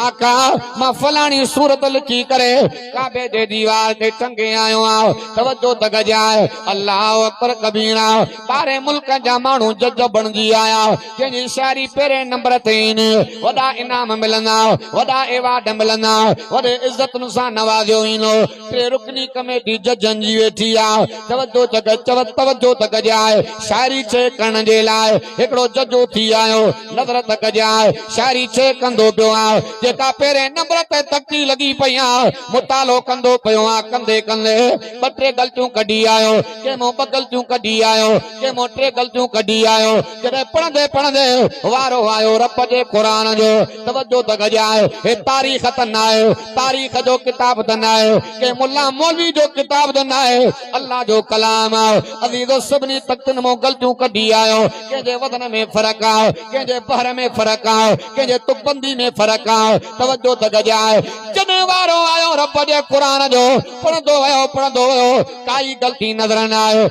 آقا! مان فلاڻي سورت لکي ڪري ڪعبي جي ديوار تي ٽنگي آيو آهيان، توجه ته ڪجانء. الله اڪبر ڪبيرا! ٻاهرين ملڪن جا ماڻهو جج بڻجي آيا، جنهن جي شاعري پهرين نمبر تي ايندي، وڏا انعام ملندا، وڏا ايوارڊ ملندا، وڏي عزتن سان نوازيو ويندو. ٽي رڪني ڪميٽي ججن جي ويٺي آ، توجه ته توجه ته ڪجانء، شاعري چيڪ ڪرڻ جي لاء هڪڙو جج اٿي آيو، نظر ته ڪجانء، شاعري چيڪ ڪندو پيو آ، جيڪا پهرين نمبر تي تختي لڳي پئي آ، مطالعو ڪندو پيو آ، ڪندي ڪندي ٻه ٽي غلطيون ڪڍي آيو، ڪنهن مون ٻه غلطيون ڪڍي آيو، ڪنهن مون ٽي غلطيون ڪڍي آيو، جڏهن پڙهندي پڙهندي وارو آيو رب جي قرآن جو، توجه ته ڪجانء، هي تاريخ ته ناهي، تاريخ جو ڪتاب ته ناهي، ڪنهن ملا مولوي جو ڪتاب ته ناهي، الله جو ڪلام آ. عزيزو سڀني تختين مون غلطيون ڪڍي آيو، ڪنهن جي وزن ۾ فرق آ، ڪنهن جي بحر ۾ فرق آ، ڪنهن جي تڪبندي ۾ فرق آ، توجه ته ڪجانء. جڏهن وارو آيو رب جي قرآن جو، پڙهندو ويو پڙهندو ويو، ڪائي غلطي نظر نه آئي.